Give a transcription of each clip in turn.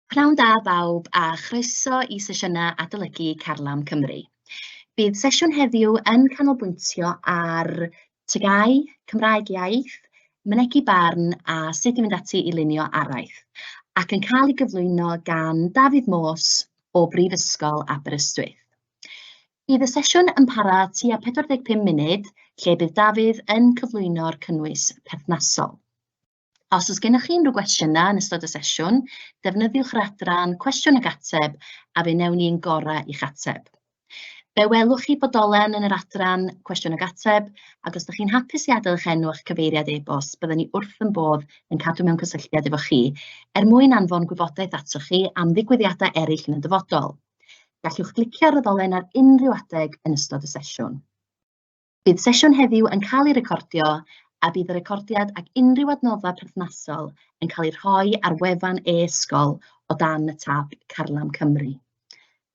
Pnawn da bawb a chroeso i sesiynau adolygu Carlam Cymru. Bydd sesiwn heddiw yn canolbwyntio ar TGAU, Cymraeg Iaith, mynegi barn a sut i fynd ati i lunio araith, ac yn cael ei gyflwyno gan Dafydd Morse o Brifysgol Aberystwyth. Bydd y sesiwn yn para tua 45 munud, lle bydd Dafydd yn cyflwyno'r cynnwys perthnasol. Os oes gennych chi unrhyw gwestiynau yn ystod y sesiwn, defnyddiwch yr adran cwestiwn ac ateb a fe wnewn ni'n gorau i'ch ateb. Fe welwch chi bod dolen yn yr adran cwestiwn ac ateb, ac os ydych chi'n hapus i adael eich enw a'ch cyfeiriad e-bost, byddwn ni wrth yn bodd yn cadw mewn cysylltiad efo chi er mwyn anfon gwybodaeth atoch chi am ddigwyddiadau eraill yn y dyfodol. Gallwch glicio ar y ddolen ar unrhyw adeg yn ystod y sesiwn. Bydd sesiwn heddiw yn cael ei recordio a bydd y recordiad ac unrhyw adnoddau perthnasol yn cael eu rhoi ar wefan e-sgol o dan y tab Carlam Cymru.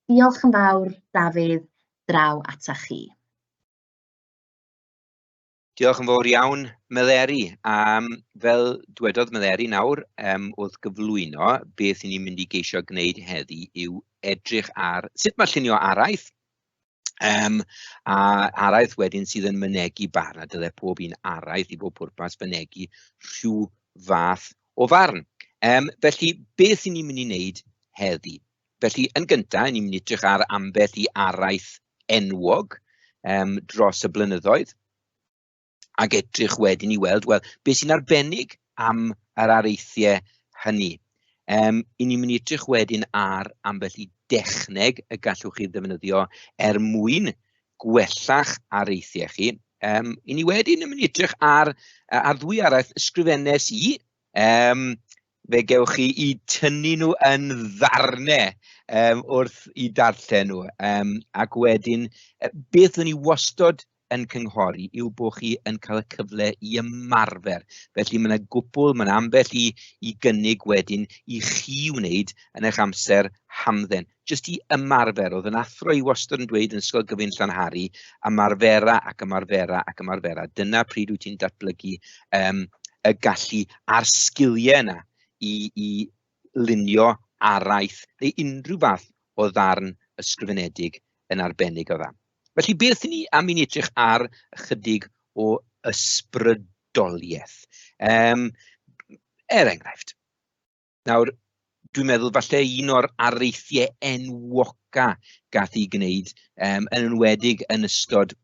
Diolch yn fawr, Dafydd, draw ata chi. Diolch yn fawr iawn, Meleri. Um, fel dwedodd Meleri nawr, um, wrth gyflwyno, beth ni'n mynd i geisio gwneud heddi yw edrych ar sut mae llunio araith, Um, a araith wedyn sydd yn mynegi barn, a dyle pob un araith i bob pwrpas fynegi rhyw fath o farn. Um, felly, beth ni'n mynd i wneud heddi? Felly, yn gyntaf, ni'n mynd i edrych ar ambell i araith enwog um, dros y blynyddoedd, ac edrych wedyn i weld, wel, beth sy'n arbennig am yr areithiau hynny. Um, I ni'n mynd i edrych wedyn ar ambell i dechneg y gallwch chi ddefnyddio er mwyn gwella'ch areithiau chi. Um, I ni wedyn yn mynd i edrych ar, ar ddwy araith ysgrifennes i. Um, fe gewch chi i tynnu nhw yn ddarnau um, wrth i darllen nhw. Um, ac wedyn, beth o'n i wastod yn cynghori yw bod chi yn cael y cyfle i ymarfer. Felly mae yna gwpl, mae yna ambell i, i gynnig wedyn i chi wneud yn eich amser hamdden. Jyst i ymarfer. Oedd yn athro i wastad yn dweud yn Ysgol Gyfun Llanhari, ymarfera ac ymarfera ac ymarfera. Dyna pryd wyt ti'n datblygu um, y gallu a'r sgiliau yna i, i lunio araith neu unrhyw fath o ddarn ysgrifenedig yn arbennig o dda. Felly beth ni am i ni edrych ar ychydig o ysbrydoliaeth? Um, er enghraifft, nawr, dwi'n meddwl falle un o'r areithiau enwoca gath ei gwneud, um, yn enwedig yn ystod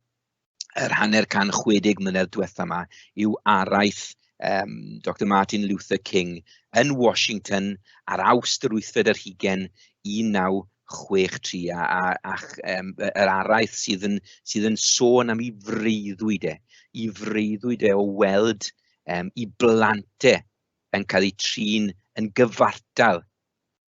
yr hanner can 60 mlynedd diwetha yma, yw araith um, Dr Martin Luther King yn Washington ar Awst yr wythfed ar hugen 1963 a, a, a um, yr araith sydd yn, sydd yn sôn am ei freuddwyd e, i freuddwyd e o weld um, i blant e yn cael eu trin yn gyfartal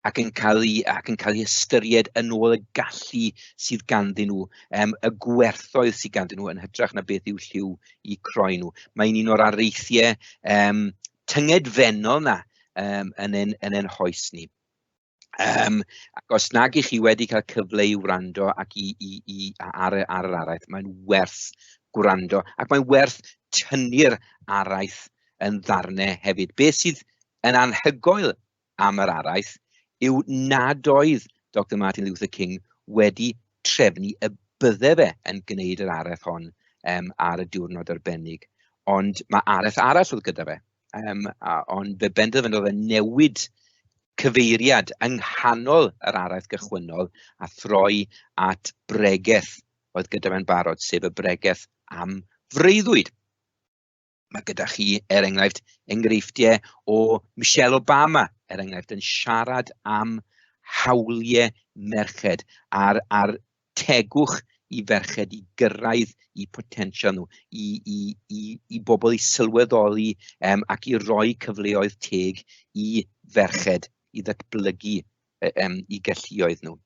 ac yn cael eu, ac yn cael eu hystyried yn ôl y gallu sydd ganddyn nhw, um, y gwerthoedd sydd ganddyn nhw yn hytrach na beth yw lliw i croi nhw. Mae'n un o'r areithiau um, tyngedfennol na um, yn ein, yn ein hoes ni. Um, ac os nag i chi wedi cael cyfle i wrando ac i, i, i, ar, ar yr araith, mae'n werth gwrando ac mae'n werth tynnu'r araith yn ddarnau hefyd. Beth sydd yn anhygoel am yr araith yw nad oedd Dr Martin Luther King wedi trefnu y bydde fe yn gwneud yr araith hon um, ar y diwrnod arbennig. Ond mae araith arall oedd gyda fe, um, a, ond fe benderfynodd e newid cyfeiriad yng nghanol yr araith gychwynnol a throi at bregeth oedd gyda fe'n barod, sef y bregeth am freuddwyd. Mae gyda chi, er enghraifft, enghreifftiau o Michelle Obama, er enghraifft, yn siarad am hawliau merched a'r, a'r tegwch i ferched i gyrraedd i potensial nhw, i, i, i, i bobl i sylweddoli um, ac i roi cyfleoedd teg i ferched i ddatblygu um, i galluoedd nhw.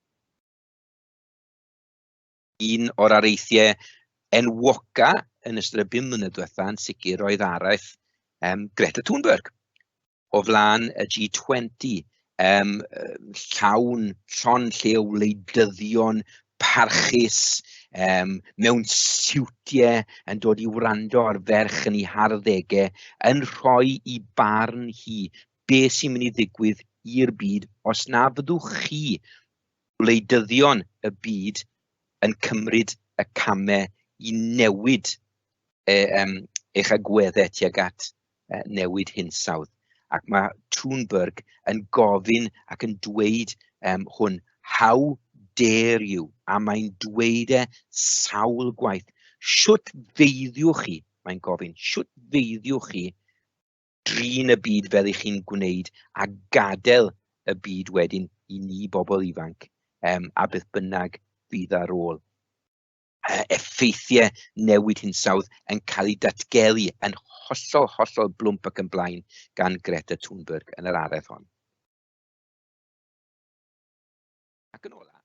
Un o'r areithiau enwoca yn ystod y bum mlynedd diwetha yn sicr oedd araith um, Greta Thunberg o flaen y G20, um, llawn, llon lle o wleidyddion parchus, um, mewn siwtiau yn dod i wrando ar ferch yn ei harddegau, yn rhoi i barn hi beth sy'n mynd i ddigwydd i'r byd os na fyddwch chi, wleidyddion y byd, yn cymryd y camau i newid eich agweddau tuag at newid hinsawdd. Ac mae Thunberg yn gofyn ac yn dweud hwn, "How dare you?" A mae'n dweud e sawl gwaith. "Shwt feiddiwch chi?" mae'n gofyn, "shwt feiddiwch chi drin y byd fel 'y chi'n gwneud a gadael y byd wedyn i ni bobl ifanc a beth bynnag fydd ar ôl?" Effeithiau newid hinsawdd yn cael eu datgelu yn hollol, hollol blwmp ac yn blaen gan Greta Thunberg yn yr araith hon. Ac yn ola,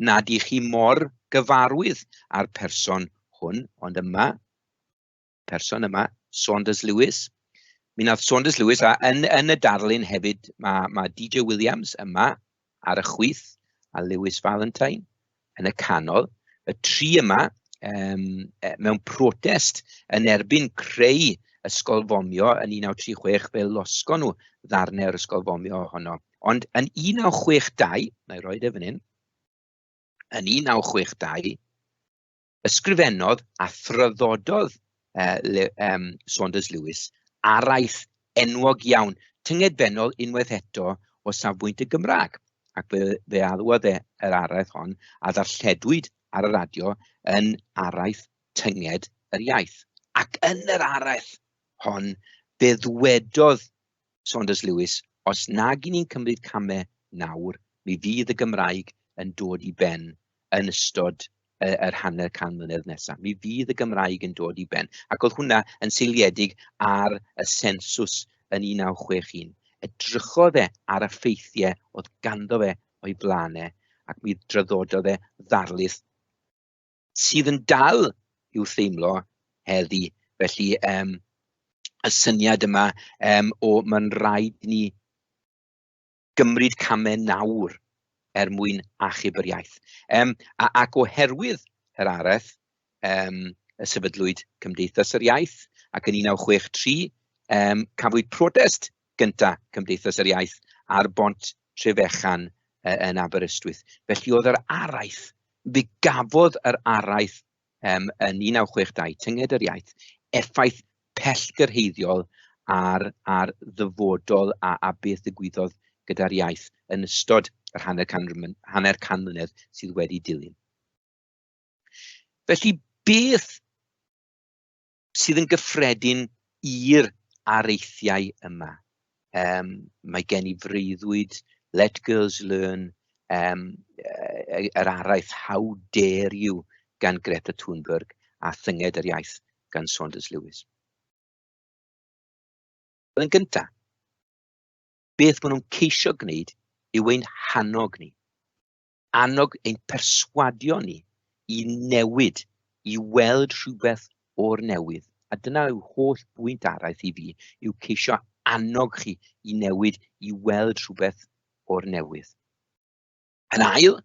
nad ych chi mor gyfarwydd â'r person hwn, ond yma, person yma, Saunders Lewis. Mi wnaeth Saunders Lewis, a yn y darlun hefyd, mae DJ Williams yma ar y chwith, a Lewis Valentine yn y canol. Y tri yma mewn protest yn erbyn creu ysgol fomio yn 1936, fe losgon nhw ddarnau o'r ysgol fomio honno. Ond yn 1962, na i roed e fan hyn, yn 1962, ysgrifennodd a thraddododd Saunders Lewis araith enwog iawn, tyngedfennol unwaith eto o safbwynt y Gymraeg, ac fe alwodd e yr araith hon a ddarlledwyd ar y radio yn araith tynged yr iaith. Ac yn yr araith hon, fe ddwedodd Saunders Lewis, os nag 'y ni'n cymryd camau nawr, mi fydd y Gymraeg yn dod i ben yn ystod yr hanner can mlynedd nesaf. Mi fydd y Gymraeg yn dod i ben. Ac oedd hwnna yn seiliedig ar y sensws yn 1961. Edrychodd e ar y ffeithiau oedd ganddo fe o'i blaen e, ac mi draddododd e ddarlith sydd yn dal i'w theimlo heddi. Felly, y syniad yma o mae'n rhaid ni gymryd camau nawr er mwyn achub yr iaith. Ac oherwydd yr araith, y sefydlwyd Cymdeithas yr Iaith, ac yn 1963 cafwyd protest gynta Cymdeithas yr Iaith ar bont Trefechan yn Aberystwyth. Felly oedd yr araith, fe gafodd yr araith yn 1962, Tynged yr Iaith, effaith pellgyrhaeddiol ar ddyfodol a beth ddigwyddodd gyda'r iaith yn ystod yr hanner can mlynedd sydd wedi dilyn. Felly beth sydd yn gyffredin i'r areithiau yma? Mae gen i freuddwyd, Let Girls Learn, yr araith How Dare You gan Greta Thunberg a Thynged yr Iaith gan Saunders Lewis. Yn gyntaf, beth maen nhw'n ceisio gwneud yw ein hannog ni. Annog ein perswadio ni i newid, i weld rhywbeth o'r newydd. A dyna yw holl bwynt araith i fi, yw ceisio annog chi i newid, i weld rhywbeth o'r newydd. Yn ail,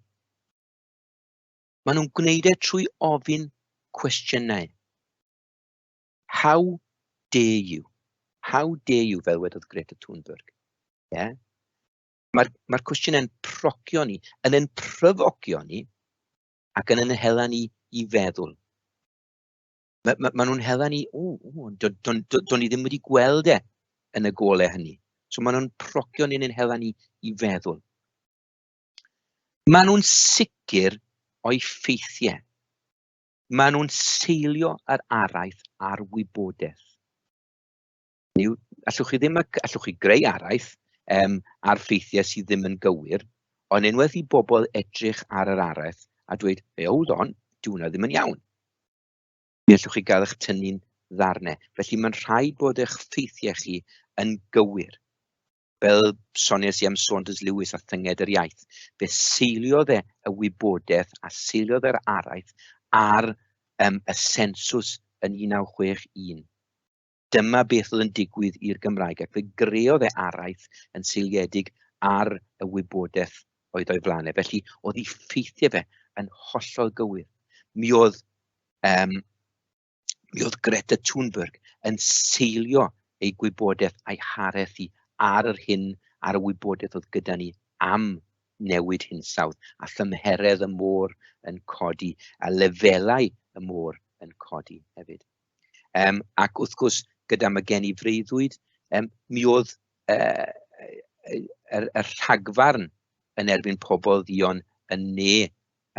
maen nhw'n gwneud e trwy ofyn cwestiynau. "How dare you?" "How dare you?" fel wedodd Greta Thunberg. Yeah? Mae'r cwestiynau'n procio ni, yn ein pryfocio ni, ac yn ein hela ni i feddwl. Ma nhw'n hela ni, o, do'n i ddim wedi gweld e yn y golau hynny. So maen nhw'n procio ni yn ein hela ni i feddwl. Maen nhw'n sicr o'i ffeithiau. Maen nhw'n seilio yr araith ar wybodaeth. Yw, allwch chi ddim, allwch chi greu araith ar ffeithiau sydd ddim yn gywir, ond unwaith i bobl edrych ar yr araith a dweud, "Hey, hold on, dyw hwnna ddim yn iawn." Mi allwch chi gael eich tynnu'n ddarnau. Felly mae'n rhaid bod eich ffeithiau chi yn gywir. Fel soniais i am Saunders Lewis a Thynged yr Iaith, fe seiliodd e y wybodaeth a seiliodd e'r araith ar y sensws yn 1961. Dyma beth oedd yn digwydd i'r Gymraeg, ac fe greodd e araith yn seiliedig ar y wybodaeth oedd o'i flaen e. Felly oedd ei ffeithiau fe yn hollol gywir. Mi oedd Greta Thunberg yn seilio ei gwybodaeth a'i haraith hi ar yr hyn ar y wybodaeth oedd gyda ni am newid hinsawdd a thymheredd y môr yn codi a lefelau y môr yn codi hefyd. Ac wrth gwrs, gyda Mae Gen i Freuddwyd, mi oedd y rhagfarn yn erbyn pobl dduon yn Ne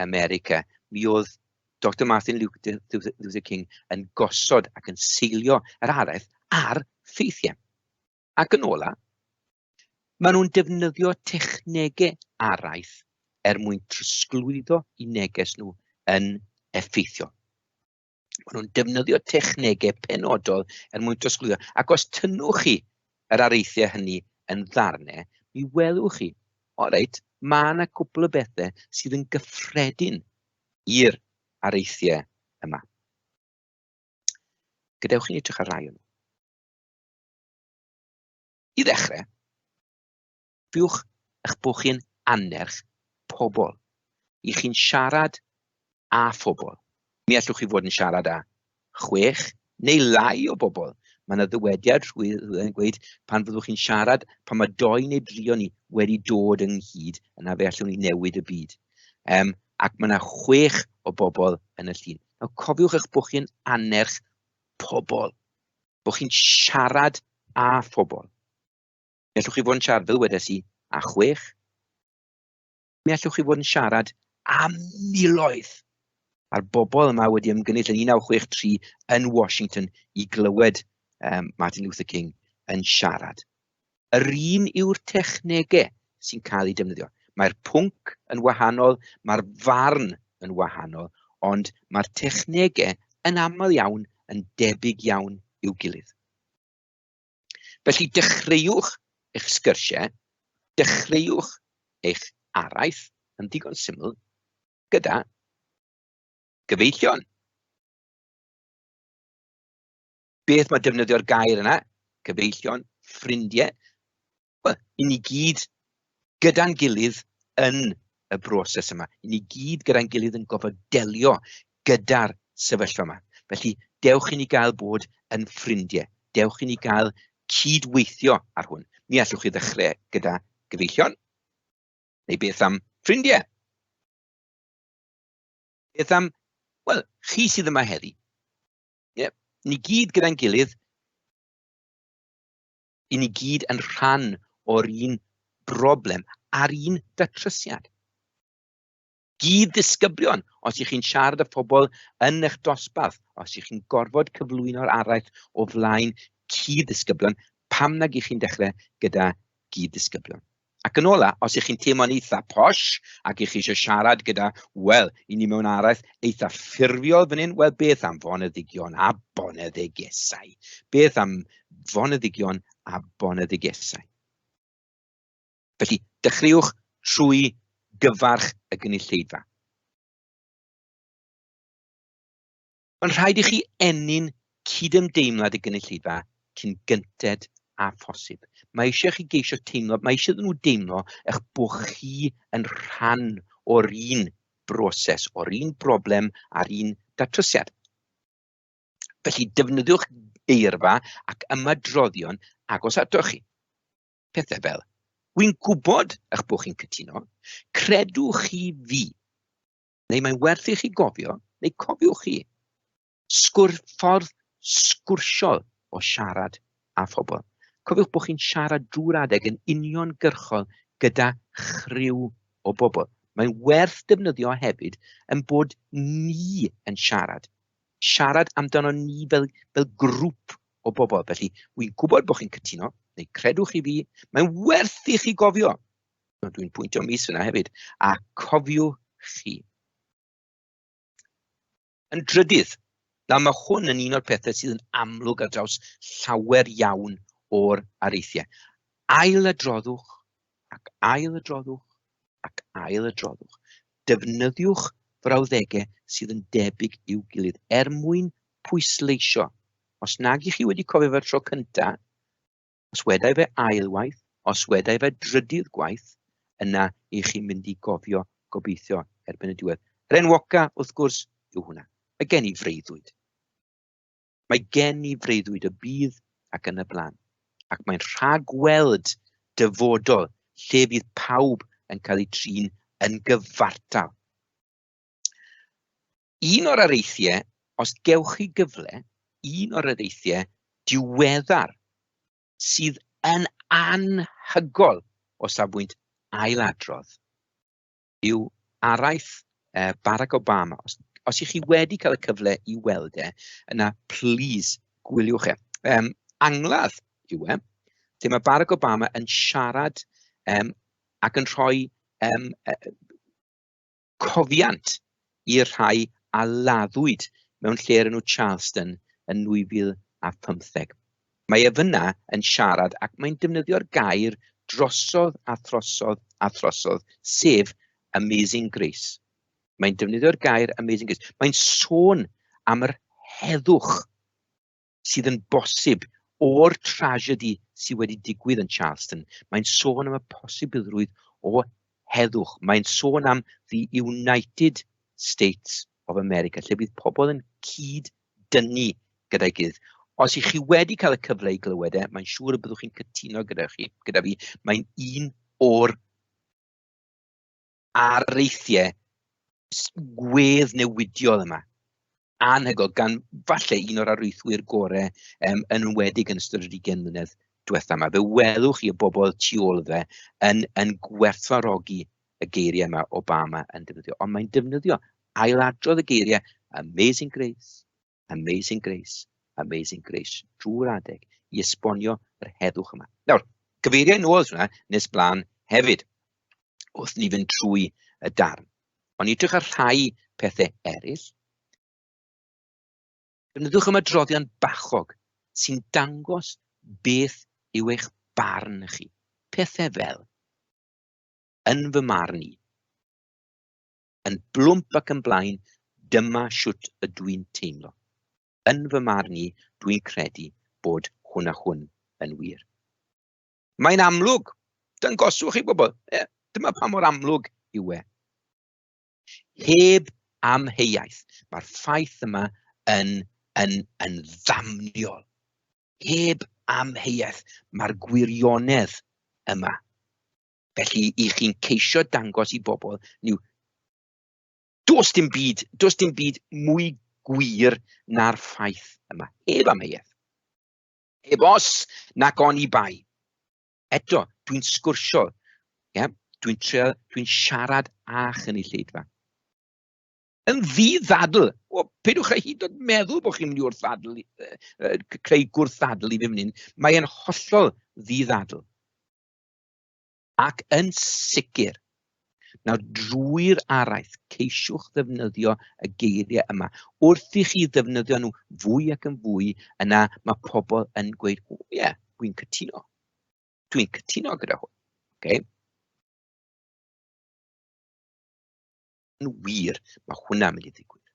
America. Mi oedd Doctor Martin Luther King yn gosod ac yn seilio yr araith ar ffeithiau. Ac yn ola, maen nhw'n defnyddio technegau araith er mwyn trosglwyddo eu neges nhw yn effeithiol. Maen nhw'n defnyddio technegau penodol er mwyn trosglwyddo. Ac os tynnwch chi yr areithiau hynny yn ddarnau, mi welwch chi, o reit, mae yna cwpl o bethau sydd yn gyffredin i'r areithiau yma. Gadewch i ni edrych ar rai o'n nhw. I ddechrau, cofiwch eich bod chi'n annerch pobl. I chi'n siarad â phobl. Mi allwch chi fod yn siarad â 6 neu lai o bobl. Mae yna ddywediad rhwydd yn gweud pan fyddwch chi'n siarad, pan mae 2 neu 3 o ni wedi dod ynghyd, yna fe allwn ni newid y byd. Ac mae yna 6 o bobl yn y llun. Nawr cofiwch eich bod chi'n annerch pobl, bod chi'n siarad â phobl. Mi allwch chi fod yn siarad, fel wedes i, â 6. Mi allwch chi fod yn siarad â miloedd. A'r bobl yma wedi ymgynnull yn 1963 yn Washington i glywed Martin Luther King yn siarad. Yr un yw'r technegau sy'n cael eu defnyddio. Mae'r pwnc yn wahanol, mae'r farn yn wahanol, ond mae'r technegau yn aml iawn yn debyg iawn i'w gilydd. Felly dechreuwch eich sgyrsiau, dechreuwch eich araith yn ddigon syml gyda gyfeillion. Beth mae defnyddio'r gair yna? Cyfeillion, ffrindiau. Wel, i ni gyd gyda'n gilydd yn y broses yma. I ni gyd gyda'n gilydd yn gofod delio gyda'r sefyllfa yma. Felly, dewch i ni gael bod yn ffrindiau. Dewch i ni gael cydweithio ar hwn. Mi allwch chi ddechrau gyda gyfeillion, neu beth am ffrindiau? Beth am, wel, chi sydd yma heddi. Ie, ni gyd gyda'n gilydd, i ni gyd yn rhan o'r un broblem a'r un datrysiad. Gyd ddisgyblion, os ych chi'n siarad â phobl yn eich dosbarth, os ych chi'n gorfod cyflwyno'r araith o flaen cyd ddisgyblion, pam nag ych chi'n dechrau gyda gyd ddisgyblion? Ac yn ola, os ych chi'n teimlo'n eitha posh ac ych chi eisiau siarad gyda, wel, i ni mewn araith eitha ffurfiol fan hyn, wel, beth am foneddigion a boneddigesau? Beth am foneddigion a boneddigesau? Felly, dechreuwch trwy gyfarch y gynulleidfa. Mae'n rhaid i chi ennyn cydymdeimlad y gynulleidfa cyn gynted â phosib. Mae eisiau chi geisio teimlo, mae eisiau iddyn nhw deimlo eich bod chi yn rhan o'r un broses, o'r un broblem a'r un datrysiad. Felly, defnyddiwch geirfa ac ymadroddion agos atoch chi. Pethau fel, wy'n gwybod eich bod chi'n cytuno, credwch chi fi, neu mae'n werth i chi gofio, neu cofiwch chi, ffordd sgwrsiol o siarad â phobl. Cofiwch bod chi'n siarad drwy'r adeg yn uniongyrchol gyda chriw o bobl. Mae'n werth defnyddio hefyd yn bod ni yn siarad. Siarad amdano ni fel grŵp o bobl. Felly, wy'n gwybod bod chi'n cytuno, neu credwch chi fi, mae'n werth i chi gofio. Dwi'n pwyntio mis yna hefyd. A cofiwch chi. Yn drydydd, nawr mae hwn yn un o'r pethau sydd yn amlwg ar draws llawer iawn o'r areithiau. Ailadroddwch ac ailadroddwch ac ailadroddwch. Defnyddiwch frawddegau sydd yn debyg i'w gilydd er mwyn pwysleisio. Os nag i chi wedi cofio fe'r tro cyntaf, os wedai fe ailwaith, os wedai fe drydydd gwaith, yna i chi'n mynd i gofio gobeithio erbyn y diwedd. Yr enwoca, wrth gwrs, yw hwnna. Mae gen i freuddwyd. Mae gen i freuddwyd y bydd ac yn y blaen. Ac mae'n rhagweld dyfodol lle fydd pawb yn cael eu trin yn gyfartal. Un o'r areithiau, os gewch chi gyfle, un o'r areithiau diweddar sydd yn anhygoel o safbwynt ailadrodd yw araith Barack Obama. Os, os ych chi wedi cael y cyfle i weld e, yna please gwyliwch e. Angladd yw e, lle mae Barack Obama yn siarad ac yn rhoi cofiant i'r rhai a laddwyd mewn lle o'r enw Charleston yn 2015. Mae e fyna yn siarad ac mae'n defnyddio'r gair drosodd a throsodd a throsodd, sef Amazing Grace. Mae'n defnyddio'r gair Amazing Grace. Mae'n sôn am yr heddwch sydd yn bosib o'r tragedy sydd wedi digwydd yn Charleston. Mae'n sôn am y posibilrwydd o heddwch. Mae'n sôn am the United States of America, lle bydd pobl yn cyd-dynnu gyda'i gilydd. Os ych chi wedi cael y cyfle i glywed e, mae'n siŵr y byddwch chi'n cytuno gyda chi, gyda fi. Mae'n un o'r areithiau gwedd newidiol yma. Anhygoel, gan falle un o'r areithwyr gorau, yn enwedig yn ystod yr 20 mlynedd diwetha yma. Fe welwch chi y bobl tu ôl iddo fe yn, yn gwerthfawrogi y geiriau yma Obama yn defnyddio. Ond mae'n defnyddio ailadrodd y geiriau Amazing Grace, Amazing Grace, Amazing Grace drwy'r adeg i esbonio yr heddwch yma. Nawr, cyfeiriau nôl at hwnna nes blaen hefyd wrth ni fynd trwy y darn. Ond i edrych ar rhai pethau eraill, defnyddiwch ymadroddion bachog sy'n dangos beth yw eich barn chi. Pethau fel, yn fy marn i, yn blwmp ac yn blaen, dyma shwt ydw i'n teimlo. Yn fy marn i, dwi'n credu bod hwn a hwn yn wir. Mae'n amlwg, dangoswch i bobl, e, dyma pa mor amlwg yw e. Heb amheuaeth, mae'r ffaith yma yn, yn, yn ddamniol. Heb amheuaeth, mae'r gwirionedd yma. Felly, i chi'n ceisio dangos i bobl, yw, does dim byd, does dim byd mwy gwir na'r ffaith yma, heb amheuaeth. Heb os nac oni bai. Eto, dwi'n sgwrsio, yeah? Dwi'n trio, dwi'n siarad â chynulleidfa. Yn ddi-ddadl. O, peidiwch â hyd yn oed meddwl bod chi'n mynd i wrthddadl, creu gwrthddadl i fi fan hyn. Mae e'n hollol ddi-ddadl. Ac yn sicr, nawr drwy'r araith, ceisiwch ddefnyddio y geiriau yma. Wrth i chi ddefnyddio nhw fwy ac yn fwy, yna mae pobl yn gweud, o ie, dwi'n cytuno. Dwi'n cytuno gyda hwn. Okay? Yn wir, mae hwnna'n mynd i ddigwydd.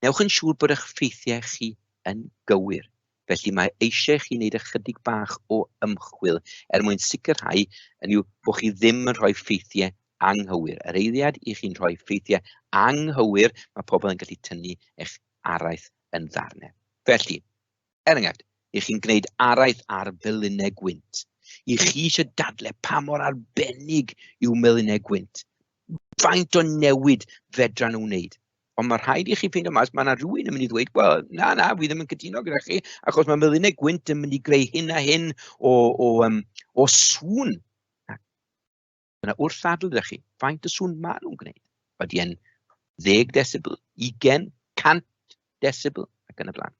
Newch yn siŵr bod eich ffeithiau chi yn gywir. Felly mae eisiau chi wneud ychydig bach o ymchwil er mwyn sicrhau yn yw bod chi ddim yn rhoi ffeithiau anghywir. Yr eiliad i chi'n rhoi ffeithiau anghywir, mae pobl yn gallu tynnu eich araith yn ddarnau. Felly, er enghraifft, i chi'n gwneud araith ar felinau gwynt. I chi eisiau dadle pa mor arbennig yw melinau gwynt. Faint o newid fedran nhw wneud? Ond mae rhaid i chi ffeindio mas, mae yna rhywun yn mynd i ddweud, wel, na, na, fi ddim yn cytuno gyda chi, achos mae melinau gwynt yn mynd i greu hyn a hyn o, o, um, o sŵn. Mae yna wrthadl gyda chi, faint o sŵn maen nhw'n gwneud? Ydy e'n 10 decibel, 20, 100 decibel, ac yn y blaen.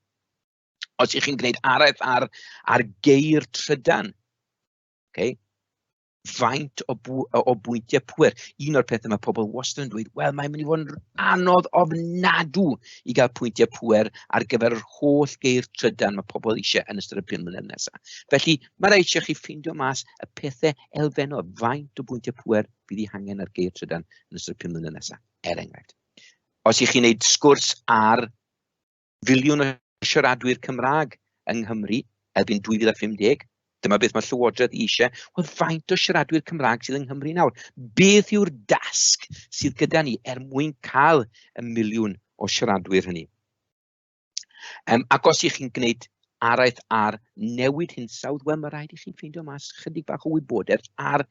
Os ych chi'n gwneud araith ar, ar geir trydan, okay, faint o, o bwyntiau pŵer. Un o'r pethau mae pobl wastad yn dweud, wel, mae'n mynd i fod yn anodd ofnadw i gael pwyntiau pŵer ar gyfer yr holl geir trydan mae pobl eisiau yn ystod y 5 mlynedd nesaf. Felly, mae rhaid eisiau chi ffeindio mas y pethau elfennol, faint o bwyntiau pŵer fydd eu hangen ar geir trydan yn ystod y 5 mlynedd nesaf, er enghraifft. Os ych chi'n gwneud sgwrs ar filiwn o siaradwyr Cymraeg yng Nghymru erbyn 2050. Dyma beth mae Llywodraeth eisiau. Wel, faint o siaradwyr Cymraeg sydd yng Nghymru nawr? Beth yw'r dasg sydd gyda ni er mwyn cael y miliwn o siaradwyr hynny? Ac os ych chi'n gwneud Araith ar newid hinsawdd, wel, mae rhaid i chi ffeindio mas chydig bach o wybodaeth ar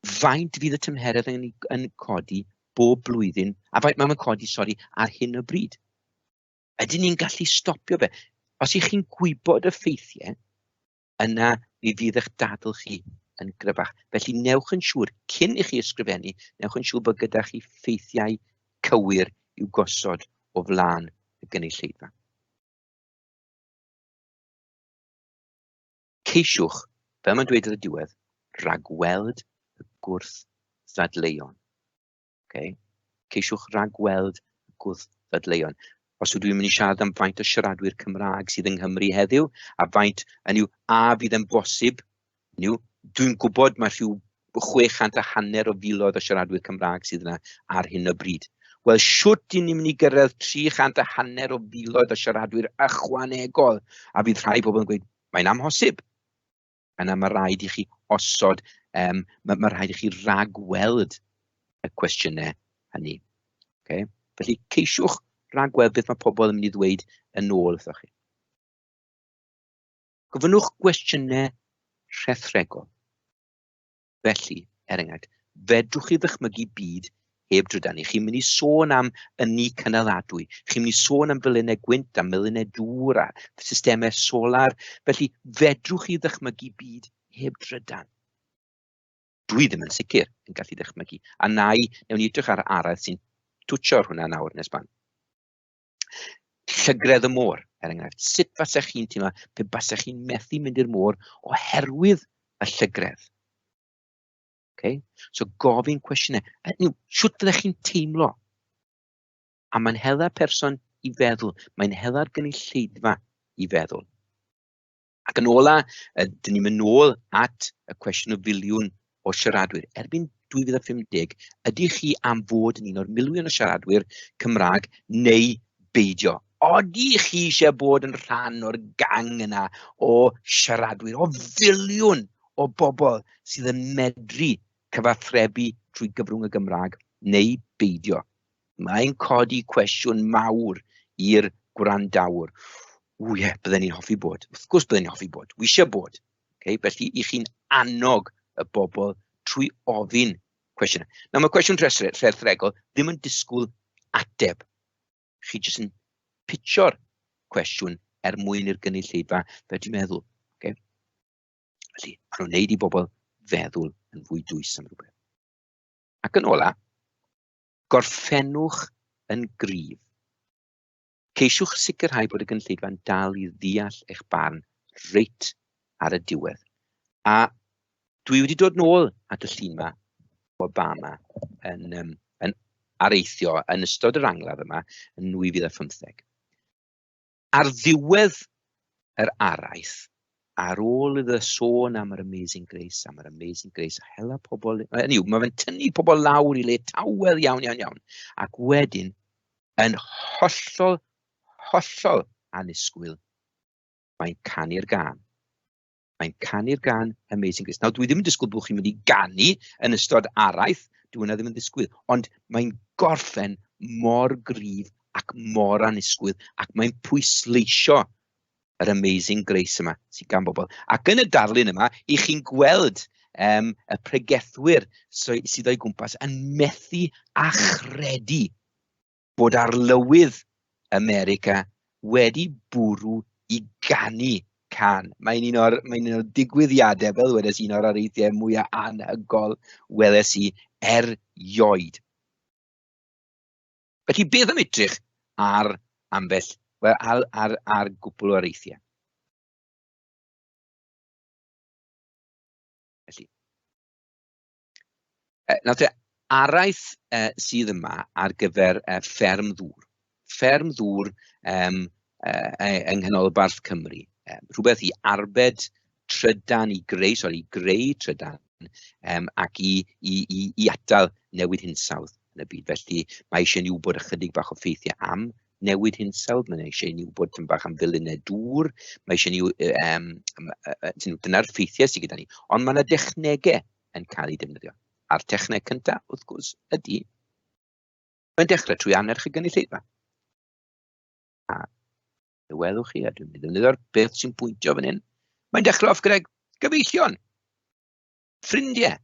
faint fydd y tymheredd yn, yn codi bob blwyddyn, a faint mae'n codi, sori, ar hyn o bryd. Ydyn ni'n gallu stopio fe? Os ych chi'n gwybod y ffeithiau, yna mi fydd eich dadl chi yn gryfach. Felly newch yn siŵr, cyn i chi ysgrifennu, newch yn siŵr bod gyda chi ffeithiau cywir i'w gosod o flaen y gynulleidfa. Ceisiwch, fel mae'n dweud ar y diwedd, ragweld y gwrth-ddadleuon. Okay? Ceisiwch ragweld y gwrth-ddadleuon. Os ydw i'n mynd i siarad am faint o siaradwyr Cymraeg sydd yng Nghymru heddiw, a faint, hynny yw, a fydd yn bosib, hynny yw, dwi'n gwybod mae rhyw 600 a hanner o filoedd o siaradwyr Cymraeg sydd yna ar hyn o bryd. Wel, shwt i ni'n mynd i gyrraedd 300 a hanner o filoedd o siaradwyr ychwanegol? A fydd rhai pobl yn gweud, mae'n amhosib. Yna mae rhaid i chi osod, um, mae, mae rhaid i chi ragweld y cwestiynau hynny. Okay? Felly ceisiwch ragweld beth mae pobl yn mynd i ddweud yn ôl wrthoch chi. Gofynnwch gwestiynau rhethregol. Felly, er enghraifft, fedrwch chi ddychmygu byd heb drydan? Chi'n mynd i sôn am ynni cynaladwy, chi'n mynd i sôn am felinnau gwynt a melinnau dŵr a systemau solar. Felly, fedrwch chi ddychmygu byd heb drydan? Dwi ddim yn sicr yn gallu dychmygu. A na i, newn ni edrych ar araith sy'n twtio ar hwnna nawr nes ban. Llygredd y môr, er enghraifft. Sut fasech chi'n teimlo pe basech chi'n methu mynd i'r môr oherwydd y llygredd? Okay? So gofyn cwestiynau. Hynny yw, sut fyddech chi'n teimlo? A mae'n hela'r person i feddwl, mae'n hela'r gynulleidfa i feddwl. Ac yn ola, dyn ni'n mynd nôl at y cwestiwn o filiwn o siaradwyr. Erbyn 2050, ydych chi am fod yn un o'r miliwn o siaradwyr Cymraeg neu beidio? Ydych chi eisiau bod yn rhan o'r gang yna o siaradwyr, o filiwn o bobl sydd yn medru cyfathrebu trwy gyfrwng y Gymraeg neu beidio? Mae'n codi cwestiwn mawr i'r gwrandawr. Ww ie, bydden ni'n hoffi bod. Wrth gwrs bydden ni'n hoffi bod. Wi eisiau bod. Okay? Felly, i chi'n annog y bobl trwy ofyn cwestiynau. Nawr, mae cwestiwn rhethregol ddim yn disgwyl ateb. Chi jyst yn pitio'r cwestiwn er mwyn i'r gynulleidfa fe dwi'n meddwl. Okay? Felly, maen nhw'n neud i bobl feddwl yn fwy dwys am rhywbeth. Ac yn ola, gorffennwch yn gryf. Ceisiwch sicrhau bod y gynulleidfa'n dal i ddeall eich barn reit ar y diwedd. A dwi wedi dod nôl at y llun yma o Obama yn, um, yn areithio yn ystod yr angladd yma yn 2015. Ar ddiwedd yr araith, ar ôl iddo sôn am yr Amazing Grace, am yr Amazing Grace, a hela pobl, hynny yw, mae fe'n tynnu pobl lawr i le tawel iawn, iawn, iawn. Ac wedyn, yn hollol, hollol annisgwyl, mae'n canu'r gân. Mae'n canu'r gân Amazing Grace. Nawr, dwi ddim yn disgwyl bod chi'n mynd i ganu yn ystod araith, dwi hwnna ddim yn disgwyl, ond mae'n gorffen mor gryf ac mor annisgwyl, ac mae'n pwysleisio yr Amazing Grace yma sydd gan bobl. Ac yn y darlun yma, i chi'n gweld um, y pregethwyr sydd o'i gwmpas yn methu a chredu bod arlywydd America wedi bwrw i ganu can. Mae'n un o'r, mae'n un o'r digwyddiadau, fel wedes, un o'r areithiau mwyaf anhygol weles i erioed. Felly, beth am edrych ar ambell, wel, ar, ar, ar gwpl o areithiau? Felly, Nawr te, araith sydd yma ar gyfer fferm ddŵr. Fferm ddŵr um, yng nghanolbarth Cymru. Rhywbeth i arbed trydan, i greu, sorry, i greu trydan um, ac i, i, i, i atal newid hinsawdd yn y byd. Felly mae eisiau ni wybod ychydig bach o ffeithiau am newid hinsawdd, mae eisiau ni wybod tipyn bach am filiynau dŵr, mae eisiau ni, um, dyna'r ffeithiau sydd gyda ni. Ond mae yna dechnegau yn cael eu defnyddio. A'r techneg cyntaf, wrth gwrs, ydy, mae'n dechrau trwy annerch y gynulleidfa. A Fe welwch chi, a dwi'n mynd i ddefnyddio'r beth sy'n pwyntio fan hyn. Mae'n dechrau off gyda gyfeillion, ffrindiau.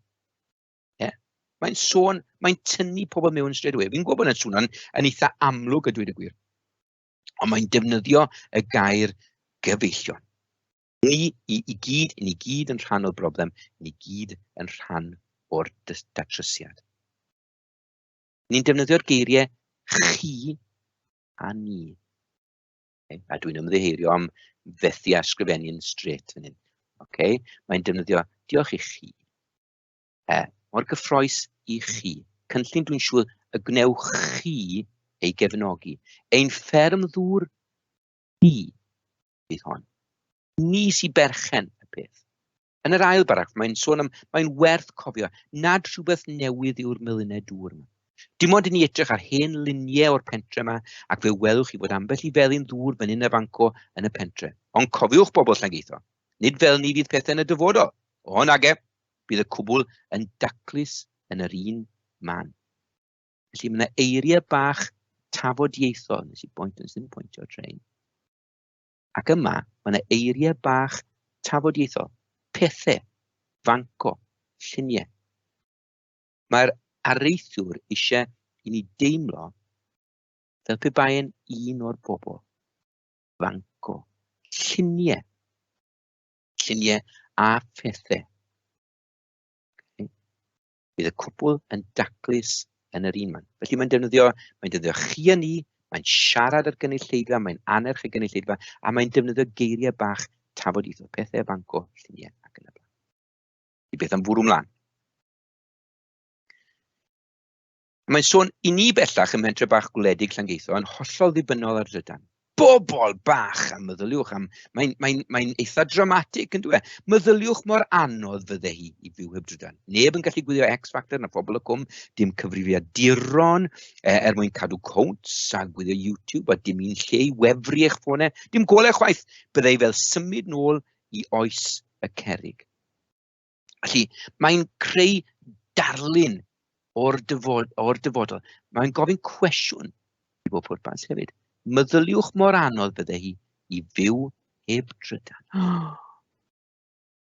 Yeah. Mae'n sôn, mae'n tynnu pobl mewn straight away. Fi'n gwybod bod yna'n swnio'n yn eitha amlwg a dweud y gwir. Ond mae'n defnyddio y gair gyfeillion. Ni i, i gyd, ni gyd yn rhan o'r broblem, ni gyd yn rhan o'r datrysiad. Ni'n defnyddio'r geiriau chi a ni. Okay? A dwi'n ymddiheirio am fethu a ysgrifennu'n straight fan hyn. Okay? Mae'n defnyddio diolch i chi. E, mor gyffroes i chi. Cynllun dwi'n siŵr y gwnewch chi ei gefnogi. Ein fferm ddŵr ni fydd hon. Ni sy'n berchen y peth. Yn yr ail baragraff, mae'n sôn am, mae'n werth cofio nad rhywbeth newydd yw'r melinau dŵr yma. Dim ond i ni edrych ar hen luniau o'r pentre yma, ac fe welwch chi fod ambell i felin ddŵr fan hyn a fanco yn y pentre. Ond cofiwch bobl Llangeitho, nid fel ni fydd pethau yn y dyfodol. O nage, bydd y cwbl yn daclus yn yr un man. Felly mae yna eiriau bach tafodieithol, nes i boint, nes i ddim pwyntio train. Ac yma, mae yna eiriau bach tafodieithol, pethau, fanco, lluniau. Mae'r areithiwr eisiau i ni deimlo fel pe bai'n un o'r bobl. Fanco, lluniau, lluniau a phethau. Okay. Bydd y cwbl yn daclus yn yr un man. Felly mae'n defnyddio, mae'n defnyddio chi a ni, mae'n siarad ar gynulleidfa, mae'n anerch y gynulleidfa, a mae'n defnyddio geiriau bach tafodieithol, pethau fanco, lluniau ac yn y blaen. I beth am fwrw mlaen. Mae'n sôn i ni bellach ym mhentre bach gwledig Llangeitho yn hollol ddibynnol ar drydan. Bobl bach, a meddyliwch am... Mae'n mae mae eitha dramatig, yn dweud. Meddyliwch mor anodd fydde hi i fyw heb drydan. Neb yn gallu gwylio X Factor na phobl y cwm, dim cyfrifiaduron e, er mwyn cadw cownts a gwylio YouTube a dim un lle i wefru eich ffonau. Dim golau chwaith, byddai fel symud nôl i oes y cerrig. Felly, mae'n creu darlun o'r, dyfod, o'r dyfodol. Mae'n gofyn cwestiwn i bob pwrpas hefyd. Meddyliwch mor anodd fydde hi i fyw heb drydan.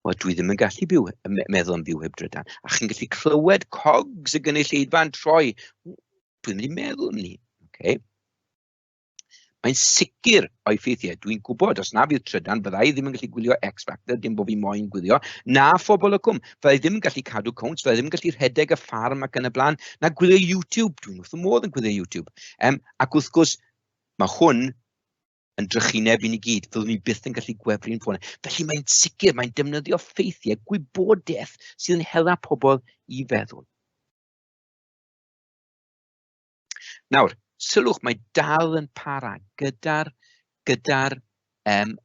Wel, dwi ddim yn gallu byw, meddwl am fyw heb drydan. A chi'n gallu clywed cogs y gynulleidfa'n troi. Dwi'n mynd i meddwl am ni. Okay. Mae'n sicr o'i ffeithiau. Dwi'n gwybod, os na fydd trydan, fydda i ddim yn gallu gwylio X Factor, dim bod fi moyn gwylio, na phobl y cwm. Fydda i ddim yn gallu cadw cownt, fydda i ddim yn gallu rhedeg y ffarm ac yn y blaen, na gwylio YouTube. Dwi'n wrth y modd yn gwylio YouTube. Um, ac wrth gwrs, mae hwn yn drychineb i ni gyd. Fyddwn ni byth yn gallu gwefru'n ffôn. Felly mae'n sicr, mae'n defnyddio ffeithiau, gwybodaeth sydd yn hela pobl i feddwl. Nawr, sylwch, mae dal yn para gyda'r gyda um,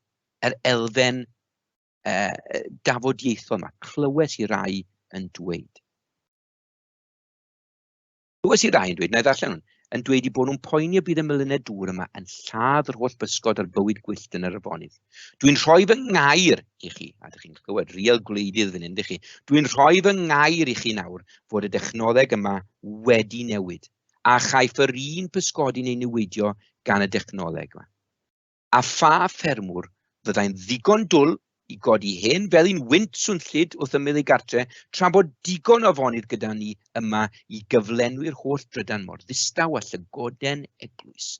yr elfen uh, dafodieithol yma. Clywes i rai yn dweud. Clywes i rai yn dweud, na i ddarllen hwn, yn dweud i bod nhw'n poeni y bydd y melinau dŵr yma yn lladd yr holl bysgod a'r bywyd gwyllt yn yr afonydd. Dwi'n rhoi fy ngair i chi, a dych chi'n clywed real gwleidydd fan hyn, dych chi. Dwi'n rhoi fy ngair i chi nawr fod y dechnoleg yma wedi newid, a chaiff yr un pysgodyn ei niweidio gan y dechnoleg yma. A pha ffermwr fyddai'n ddigon dwl i godi hen felin wynt swnllyd wrth ymyl ei gartre, tra bod digon o afonydd gyda ni yma i gyflenwi'r holl drydan mor ddistaw â llygoden eglwys.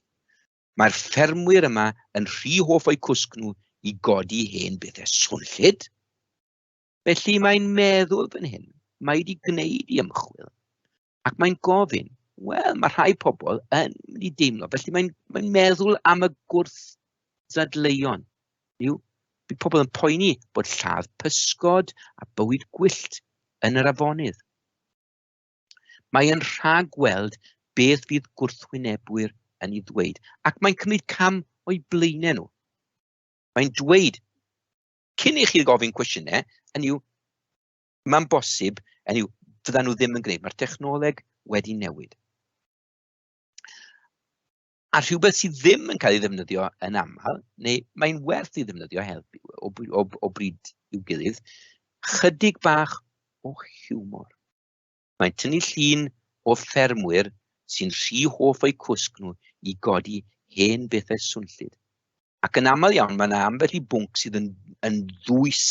Mae'r ffermwyr yma yn rhy hoff o'u cwsg nhw i godi hen bethau swnllyd. Felly mae'n meddwl fan hyn, mae wedi gwneud i ymchwil, ac mae'n gofyn, wel, mae rhai pobl yn mynd i deimlo, felly mae'n mae meddwl am y gwrth ddadleuon. Yw, bydd pobl yn poeni bod lladd pysgod a bywyd gwyllt yn yr afonydd. Mae yn rhagweld beth fydd gwrthwynebwyr yn ei ddweud, ac mae'n cymryd cam o'i blaenau nhw. Mae'n dweud, cyn i chi gofyn cwestiynau, yn yw, mae'n bosib, yn yw, fyddan nhw ddim yn gwneud. Mae'r technoleg wedi newid. A rhywbeth sydd ddim yn cael ei ddefnyddio yn aml, neu mae'n werth ei ddefnyddio help o, o, o bryd i'w gilydd, chydig bach o hiwmor. Mae'n tynnu llun o ffermwyr sy'n rhy hoff o'u cwsg nhw i godi hen bethau swnllyd. Ac yn aml iawn, mae yna ambell i bwnc sydd yn, yn ddwys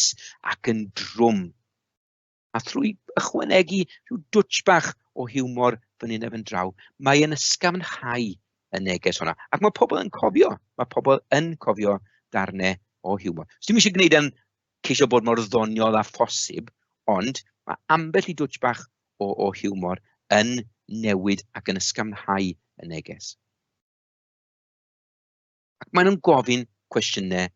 ac yn drwm. A thrwy ychwanegu rhyw dwtsh bach o hiwmor fan hyn a fan draw, mae yn ysgafnhau y neges hwnna. Ac mae pobl yn cofio, mae pobl yn cofio darnau o hiwmor. So dim eisiau gwneud yn ceisio bod mor ddoniol â phosib, ond mae ambell i dwtsh bach o, o hiwmor yn newid ac yn ysgafnhau y neges. Ac maen nhw'n gofyn cwestiynau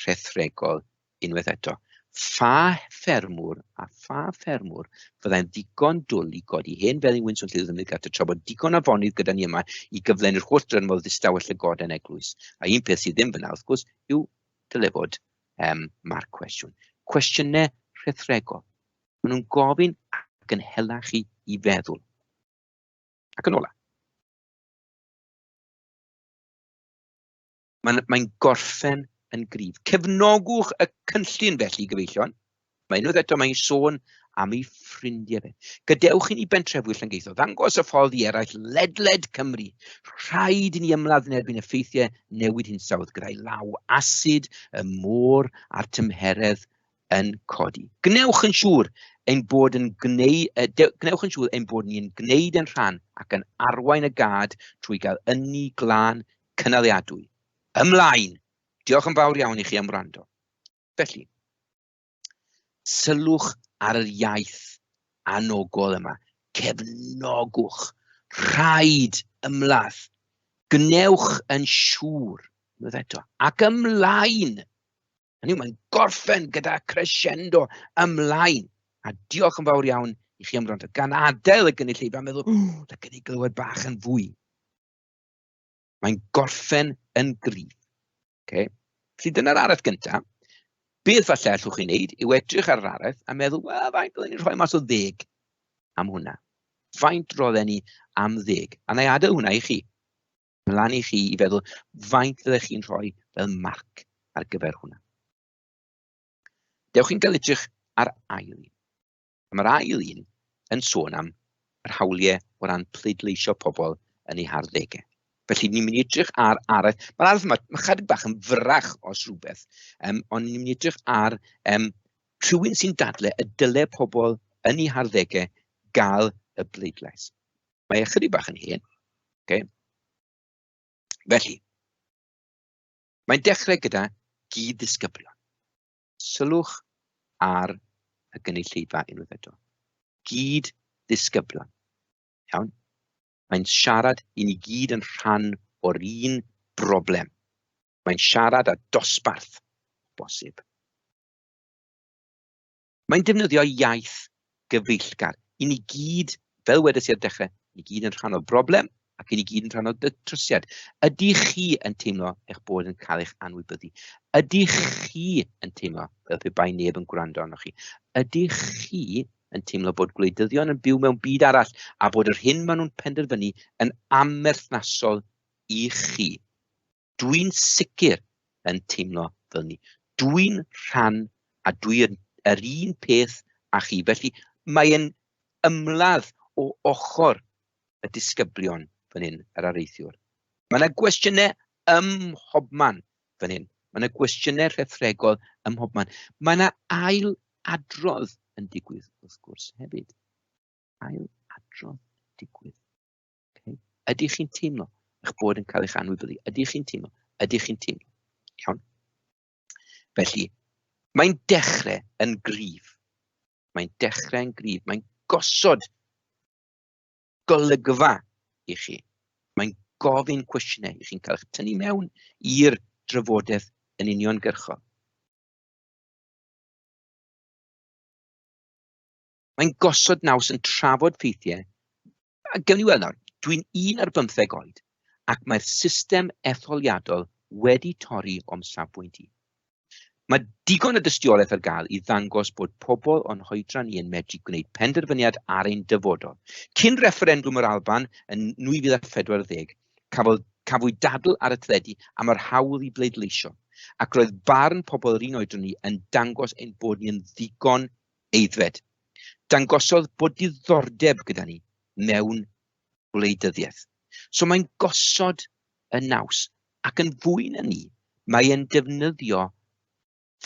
rhethregol unwaith eto. Pha ffermwr a pha ffermwr fyddai'n ddigon dwl i godi hen felin wynt o'n llydd ymwneud gartre tra bod digon afonydd gyda ni yma i gyflenwi'r holl drynmodd ddistaw y llygoden eglwys? A un peth sydd ddim fyna, wrth gwrs, yw dyle fod um, marc cwestiwn. Cwestiynau rhethregol. Maen nhw'n gofyn ac yn hela chi i feddwl. Ac yn ola, Mae'n mae gorffen yn gryf. Cefnogwch y cynllun felly, gyfeillion. Mae unwaith eto mae'n sôn am ei ffrindiau fe. Gadewch i ni bentrefwyr Llangeitho ddangos y ffordd i eraill ledled Cymru. Rhaid i ni ymladd yn erbyn effeithiau newid hinsawdd gyda'i law asid, y môr a'r tymheredd yn codi. Gwnewch yn siŵr ein bod yn gwneud, gwnewch yn siŵr ein bod ni'n gwneud yn rhan ac yn arwain y gad trwy gael ynni glân cynaliadwy. Ymlaen! Diolch yn fawr iawn i chi am wrando. Felly, sylwch ar yr iaith anogol yma. Cefnogwch. Rhaid ymladd. Gwnewch yn siŵr, unwaith eto, ac ymlaen! Hynny yw, mae'n gorffen gyda crescendo ymlaen. A diolch yn fawr iawn i chi am wrando. Gan adael y gynulleidfa meddwl, ww, da gen i glywed bach yn fwy. Mae'n gorffen yn gryf. Okay? Felly dyna'r araith gyntaf. Beth falle allwch chi wneud yw edrych ar yr araith a meddwl, wel, faint byddwn ni'n rhoi mas o ddeg am hwnna? Faint rodden ni am ddeg? A na i adael hwnna i chi. Mae'n lan i chi i feddwl faint fyddech chi'n rhoi fel marc ar gyfer hwnna. Dewch chi'n gael edrych ar ail un. A mae'r ail un yn sôn am yr hawliau o ran pleidleisio pobl yn eu harddegau. Felly ni'n mynd i edrych ar araith. Mae'r araith yma, mae chydig bach yn fyrrach os rhywbeth, um, ond ni'n mynd i edrych ar um, rhywun sy'n dadle y dyle pobl yn eu harddegau gael y bleidlais. Mae ychydig bach yn hen. Okay. Felly, mae'n dechrau gyda gyd-ddisgyblion. Sylwch ar y gynulleidfa unwaith eto. Gyd-ddisgyblion. Iawn? Mae'n siarad i ni gyd yn rhan o'r un broblem. Mae'n siarad â dosbarth bosib. Mae'n defnyddio iaith gyfeillgar. I ni gyd, fel wedes i ar dechrau, ni gyd yn rhan o'r broblem ac i ni gyd yn rhan o'r datrysiad. Ydych chi yn teimlo eich bod yn cael eich anwybyddu? Ydych chi yn teimlo fel pe bai neb yn gwrando arnoch chi? Ydych chi yn teimlo bod gwleidyddion yn byw mewn byd arall a bod yr hyn maen nhw'n penderfynu yn amherthnasol i chi? Dwi'n sicr yn teimlo fel ni. Dwi'n rhan a dwi yn yr un peth â chi. Felly mae'n ymladd o ochr y disgyblion fan hyn, yr areithiwr. Mae yna gwestiynau ym mhobman fan hyn. Mae yna gwestiynau rhethregol ym mhobman. Mae yna ail adrodd yn digwydd, wrth gwrs, hefyd. Ail adrodd yn digwydd. Okay. Ydych chi'n teimlo eich bod yn cael eich anwybyddu? Ydych chi'n teimlo? Ydych chi'n teimlo? Iawn. Felly, mae'n dechrau yn gryf. Mae'n dechrau yn gryf. Mae'n gosod golygfa i chi. Mae'n gofyn cwestiynau i chi'n cael eich tynnu mewn i'r drafodaeth yn uniongyrchol. Mae'n gosod naws yn trafod ffeithiau. A gewn ni weld nawr, dwi'n 11 oed ac mae'r system etholiadol wedi torri o'm safbwynt i. Mae digon o dystiolaeth ar gael i ddangos bod pobl o'n hoedran ni yn medru gwneud penderfyniad ar ein dyfodol. Cyn refferendwm yr Alban yn 2040, cafodd, cafwyd dadl ar y teledu am yr hawl i bleidleisio, ac roedd barn pobl yr un oedran ni yn dangos ein bod ni yn ddigon aeddfed. Dangosodd bod diddordeb gyda ni mewn gwleidyddiaeth. So mae'n gosod y naws, ac yn fwy na ni, Mae e'n defnyddio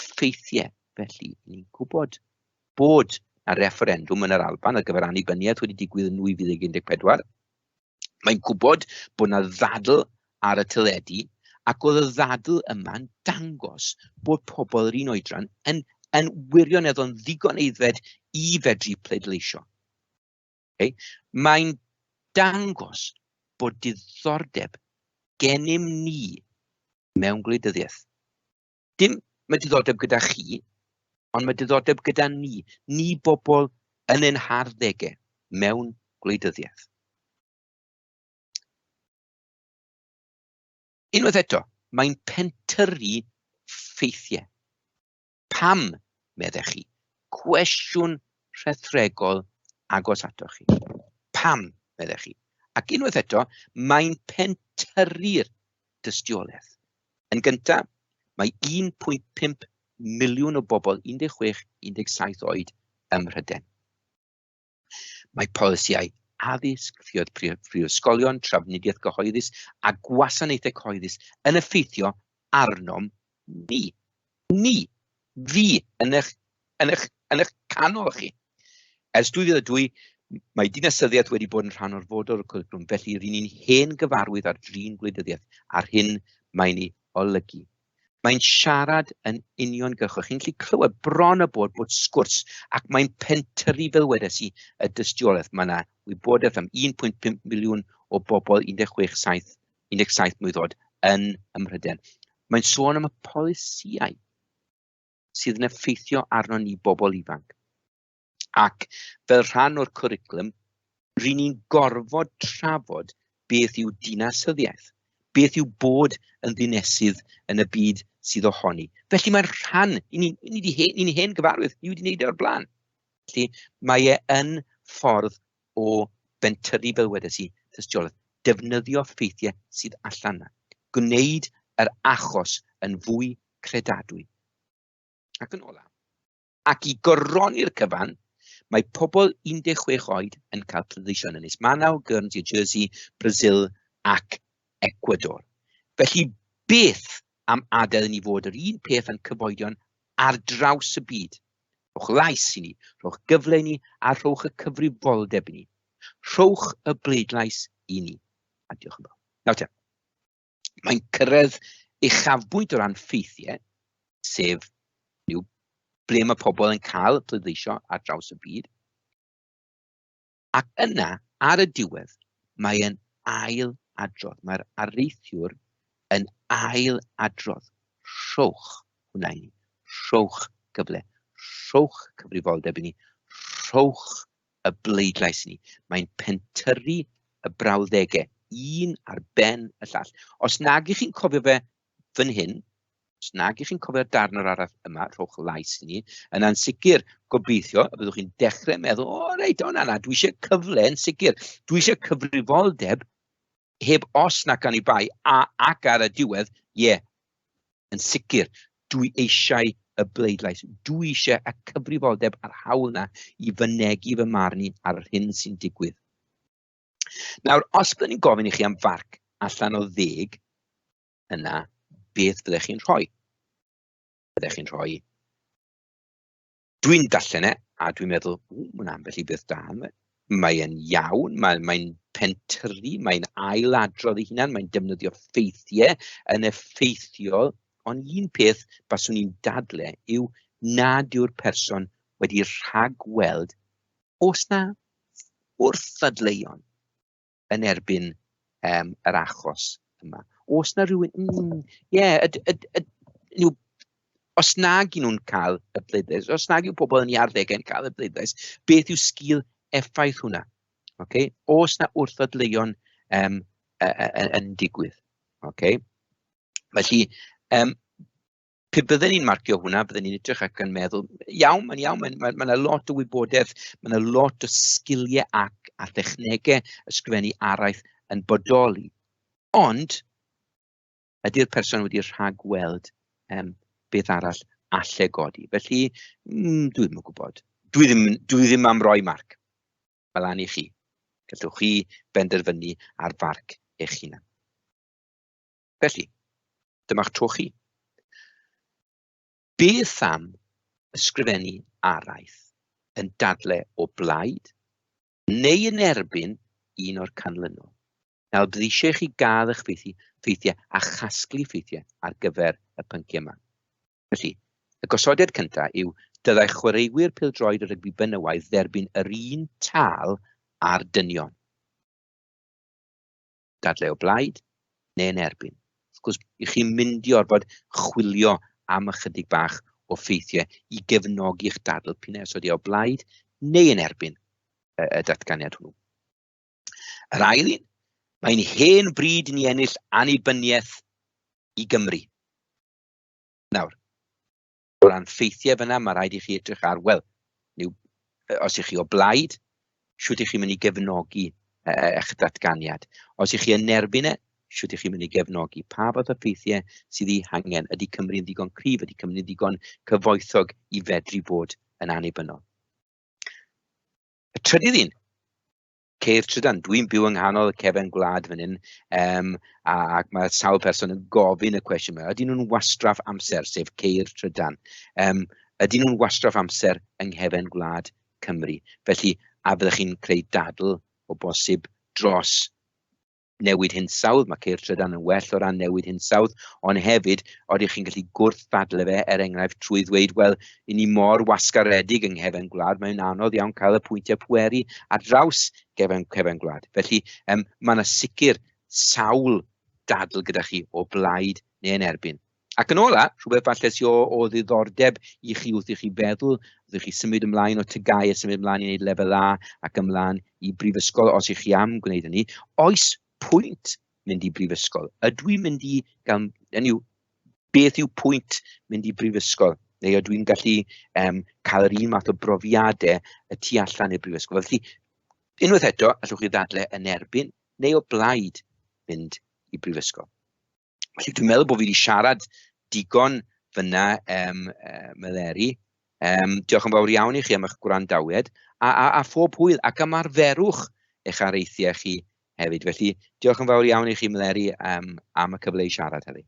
ffeithiau, felly ni'n gwybod bod y refferendwm yn yr Alban ar gyfer annibyniaeth wedi digwydd yn 2014. Mae'n gwybod bod 'na ddadl ar y teledu, ac oedd y ddadl yma'n dangos bod pobl yr un oedran yn, yn wirioneddol yn ddigon aeddfed i fedru pleidleisio. Okay? Mae'n dangos bod diddordeb gennym ni mewn gwleidyddiaeth. Dim mae diddordeb gyda chi, ond mae diddordeb gyda ni, ni bobl yn ein harddegau mewn gwleidyddiaeth. Unwaith eto, mae'n pentyrru ffeithiau. Pam, meddech chi? Cwestiwn rhethregol agos atoch chi. Pam, meddech chi? Ac unwaith eto, mae'n pentyrru'r dystiolaeth. Yn gyntaf, mae 1.5 miliwn o bobl 16-17 oed ym Mhrydain. Mae polisïau addysg, ffioedd prifysgolion, trafnidiaeth gyhoeddus a gwasanaethau cyhoeddus yn effeithio arnom ni. Ni, fi, yn eich, yn eich, yn eich canol chi. Ers 2002, mae dinasyddiaeth wedi bod yn rhan orfodol o'r cwricwlwm, felly ry'n ni'n hen gyfarwydd ar drin gwleidyddiaeth a'r hyn mae'n ei olygu. Mae'n siarad yn uniongyrchol. Chi'n gallu clywed bron a bod bod sgwrs, ac mae'n pentyrru, fel wedes i, y dystiolaeth. Mae yna wybodaeth am 1.5 miliwn o bobl 16, 17 mlwydd oed yn ym Mhrydain. Mae'n sôn am y polisïau sydd yn effeithio arno ni bobl ifanc. Ac fel rhan o'r cwricwlwm, ry'n ni'n gorfod trafod beth yw dinasyddiaeth, beth yw bod yn ddinesydd yn y byd sydd ohoni. Felly mae'n rhan, i ni, ni, di hen, ni hen gyfarwydd, ni wedi gwneud e o'r blaen. Felly mae e yn ffordd o bentyrru, fel wedes i, tystiolaeth, defnyddio ffeithiau sydd allan yna, gwneud yr achos yn fwy credadwy. Ac yn ola, Ac i goroni'r cyfan, mae pobl 16 oed yn cael pleidleisio yn Ynys Manaw, Guernsey, Jersey, Brazil ac Ecuador. Felly beth am adael i ni fod yr un peth â'n cyfoedion ar draws y byd? Rhowch lais i ni, rhowch gyfle i ni a rhowch y cyfrifoldeb i ni. Rhowch y bleidlais i ni. A diolch yn fawr. Nawr te, mae'n cyrraedd uchafbwynt o ran ffeithiau, sef yw ble mae pobl yn cael pleidleisio ar draws y byd. Ac yna, ar y diwedd, mae e'n ail adrodd. Mae'r areithiwr yn ail adrodd. Rhowch hwnna i ni. Rhowch gyfle. Rhowch cyfrifoldeb i ni. Rhowch y bleidlais i ni. Mae'n pentyrru y brawddegau, un ar ben y llall. Os nag ych chi'n cofio fe fan hyn, os nag ych chi'n cofio'r darn o'r arall yma, rhowch lais i ni, yna'n sicr gobeithio y byddwch chi'n dechrau meddwl, o reit, o na na, dwi eisiau cyfle yn sicr, dwi eisiau cyfrifoldeb heb os nac oni bai, a ac ar y diwedd, ie, yeah, yn sicr, dwi eisiau y bleidlais, dwi eisiau y cyfrifoldeb a'r hawl na i fynegi fy marn i ar yr hyn sy'n digwydd. Nawr, os byddwn ni'n gofyn i chi am farc allan o 10, yna beth fyddech chi'n rhoi? Byddech chi'n rhoi... Dwi'n darllen e, a dwi'n meddwl, ww, mae'n ambell i beth da. Mae e'n iawn, mae'n mae pentyrru, mae'n ailadrodd ei hunan, mae'n defnyddio ffeithiau yn effeithiol, ond un peth baswn i'n dadle yw nad yw'r person wedi rhagweld os na wrthddadleuon yn erbyn yr achos yma. Oes 'na rywun... ie, yw, os nag y'n nhw'n cael y bleidlais, os nag yw pobl yn eu arddegau yn cael y bleidlais, beth yw sgil effaith hwnna? Okay? Oes 'na wrthddadleuon yn digwydd? Okay? Felly, pe bydden ni'n marcio hwnna, bydden ni'n edrych ac yn meddwl, iawn, mae'n iawn, mae'n ma, ma, ma lot o wybodaeth, mae yna lot o sgiliau ac a thechnegau ysgrifennu araith yn bodoli. Ond, ydy'r person wedi rhagweld beth arall alle godi? Felly, dwi ddim yn gwybod. Dwi ddim am roi marc. Mae lan i chi. Gallwch chi benderfynu ar farc eich hunan. Felly, dyma'ch tro chi. Beth am ysgrifennu araith yn dadle o blaid neu yn erbyn un o'r canlynol? Nawr, bydd eisiau i chi gael eich ffeithiau a chasglu ffeithiau ar gyfer y pynciau yma. Felly, y gosodiad cyntaf yw dylai chwaraewyr pêl-droed y rygbi benywaidd dderbyn yr un tâl â'r dynion. Dadle o blaid neu yn erbyn. Wrth gwrs, i chi'n mynd i orfod chwilio am ychydig bach o ffeithiau i gefnogi'ch dadl, p'un ai os ydy o blaid neu yn erbyn y, y datganiad hwnnw. Yr ail un, mae'n hen bryd i ni ennill annibyniaeth i Gymru. Nawr, o ran ffeithiau fyna, mae rhaid i chi edrych ar, wel, yw, os ych chi o blaid, shwt ych chi'n mynd i gefnogi eich datganiad. Os ych chi yn erbyn e, shwt ych chi'n mynd i gefnogi? Pa fath o ffeithiau sydd eu hangen? Ydy Cymru'n ddigon cryf? Ydy Cymru'n ddigon cyfoethog i fedru bod yn annibynnol? Y trydydd un, ceir trydan. Dwi'n byw yng nghanol y cefen gwlad fan hyn, um, ac mae sawl person yn gofyn y cwestiwn yma. Ydyn nhw'n wastraff amser, sef ceir trydan? Um, ydyn nhw'n wastraff amser yng nghefen gwlad Cymru? Felly, a fyddech chi'n creu dadl o bosib dros newid hinsawdd, mae ceir trydan yn well o ran newid hinsawdd, ond hefyd, odych chi'n gallu gwrth-ddadle fe, er enghraifft, trwy ddweud, wel, i ni mor wasgaredig yng nghefen gwlad, mae'n anodd iawn cael y pwyntiau pweru ar draws gefen, cefen gwlad. Felly, um, mae yna sicr sawl dadl gyda chi o blaid neu yn erbyn. Ac yn ola, rhywbeth falle sydd o, o ddiddordeb i chi wrth i chi feddwl, wrth i chi symud ymlaen o TGAU a symud ymlaen i wneud lefel A ac ymlaen i brifysgol, os ych chi am gwneud hynny, oes pwynt mynd i brifysgol? Ydw i'n mynd i gael, hynny yw, beth yw pwynt mynd i brifysgol? Neu ydw i'n gallu um, cael yr un math o brofiadau y tu allan i'r brifysgol? Felly, unwaith eto, allwch chi ddadle yn erbyn neu o blaid mynd i brifysgol. Felly dwi'n meddwl bod fi wedi siarad digon fyna, um, Meleri. Um, diolch yn fawr iawn i chi am eich gwrandawiad, a, a, a phob hwyl ac am arferwch eich areithiau chi hefyd. Felly diolch yn fawr iawn i chi, Meleri, um, am y cyfle i siarad heddi.